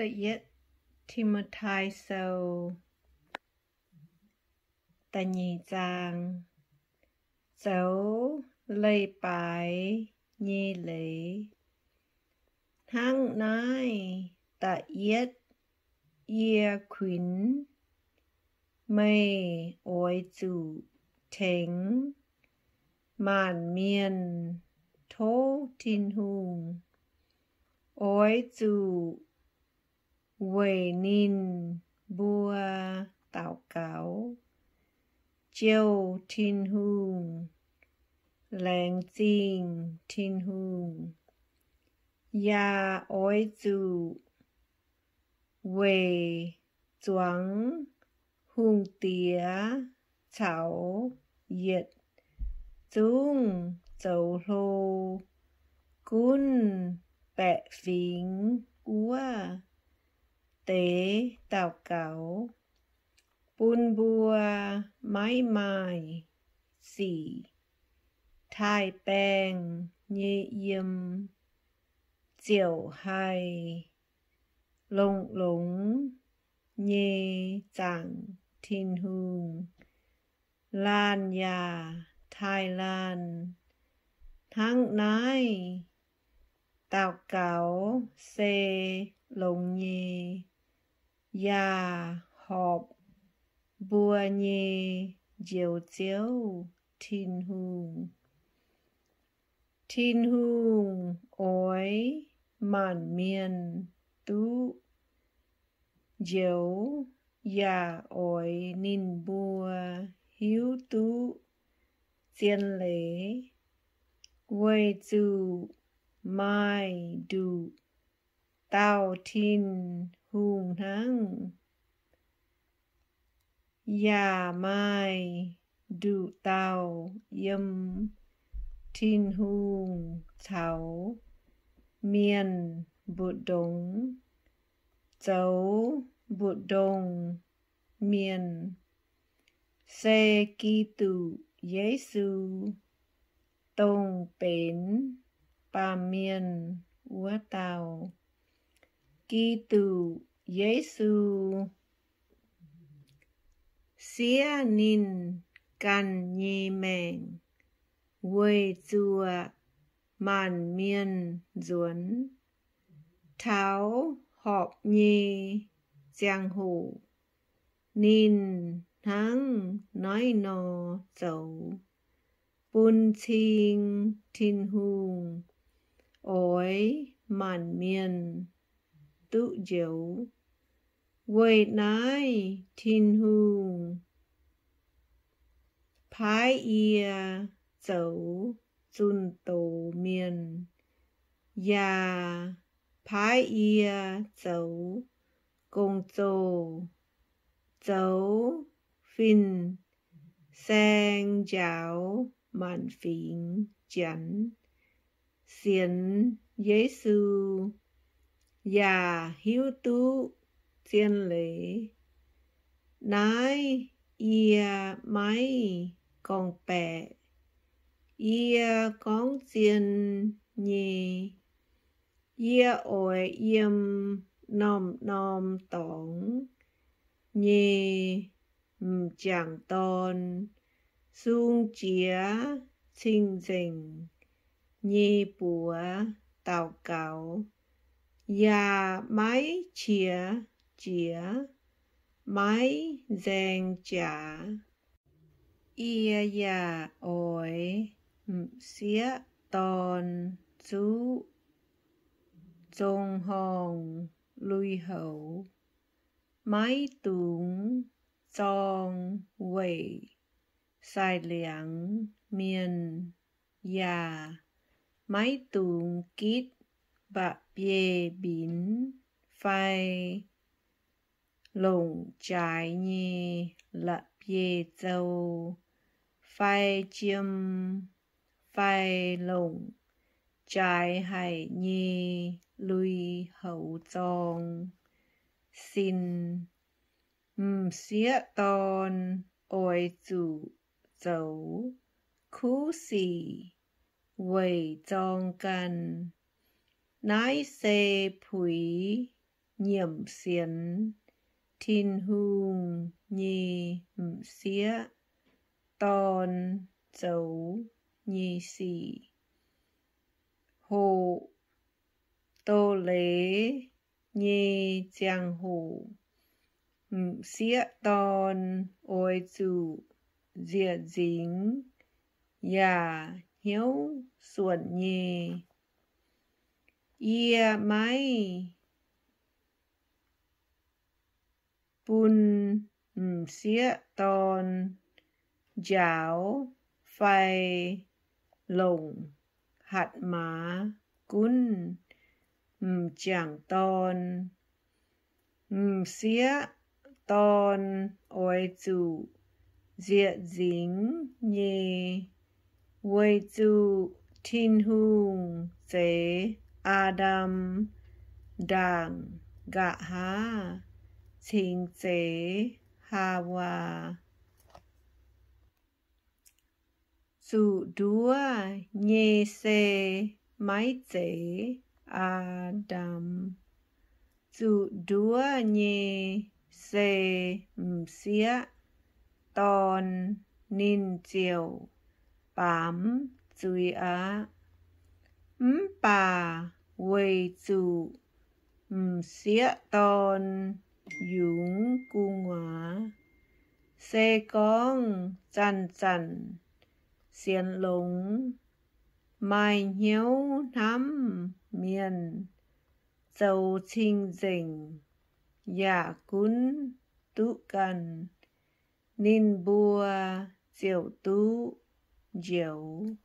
Da'yietv Ti^mo^tai Sou, da'nyeic zaang. Zoux leiz-baaix nyei leiz. Hnangv naaiv, da'yietv, yie kuinx meih oix zuqc tengx maanc mienh tov Tin-Hungh. Oix zuqc weic ninh mbuo daux gaux, jouh Tin-Hungh, laengz zingh Tin-Hungh, yaac oix zuqc weic zuangx hungh diex caux yietc zungv zoux hlo gunv baeqc fingx wuov deix daux gaux, bun mbuo maiv maaih sic taaih baengh nyei yiem, ziouc haih longx-longx nyei zaangc Tin-Hungh, laanh yaac taaih laanh. Hnangv naaiv, daux gaux se longx nyei, yaac horpc mbuo nyei Njoux Ziouv Tin-Hungh. Tin-Hungh oix maanc mienh duqv njoux, yaac oix ninh mbuo hiuv duqv zien leiz, weic zuqc maaih nduqc dauh Tin-Hungh hnangv. Yaac maaih nduqc dauh yiem Tin-Hungh caux mienh mbu'ndongx zoux mbu'ndongx mienh, se Giduc Yesu, dongh benx baamh mienh wuov dauh. Giduc Yesu siev ninh ganh nyei maengc weic zuoqc maanc mienh nzuonx. Taux horpc nyei ziangh hoc, ninh hnangv naaiv nor zoux, bun cing Tin-Hungh oix maanc mienh duqv njoux. Weic naaiv Tin-Hungh paaiv yie zoux zunh doz mienh, yaac paaiv yie zoux gong-zoh, zoux fin-saeng njaaux maanc fingx Janx, sienx Yesu, yaac hiuv duqv zien leiz. Naaiv yie maiv gorngv-baeqc. Yie gorngv zien nyei. Yie oix yiem norm-norm dorngx nyei m'jangc dorn sung jiex cing-nzengc nyei buoz daux gaux, yaac maiv qiex jiez, maiv nzaeng jaax. Yie yaac oix m'sieqv dorn zuqv zong-horngh lui-houx, maiv dungx zorng weic sai-liangx mienh, yaac maiv dungx gitv mba'biei mbinx fai longc jaaix nyei la'bieiv-zou fai jiem fai longc jaaix haic nyei lui-houx zorng sin. M'sieqv dorn oix zuqc zoux kuv sic weic zorng ganh. Naaiv se puix nyiemc sienx Tin-Hungh nyei m'sieqv dorn zoux nyei sic. Hoqc doz-leiz nyei ziangh hoc, m'sieqv dorn oix zuqc nzieqc nzingx yaac hnyouv suonc nyei. Yie maiv bun m'sieqv dorn njaaux fai longc hatc maaz gunv m'jangc dorn. M'sieqv dorn oix zuqc nzieqc nzingx nyei, weic zuqc Tin-Hungh zeix Aa^ndam ndaangc nqa'haav cingx zeix Haawaa. Zuqc nduov nyei se maiv zeiz Aa^ndam. Zuqc nduov nyei se m'sieqv dorn, ninh ziouc baamz zuiz aqv. Mv baac weic zuqc m'sieqv dorn yungz gu'nguaaz, se gorngv zanc-zanc sienx longx, maaih hnyouv hnamv mienh, zoux cing-nzengc yaac gunv duqv ganh, ninh mbuo ziouc duqv njoux.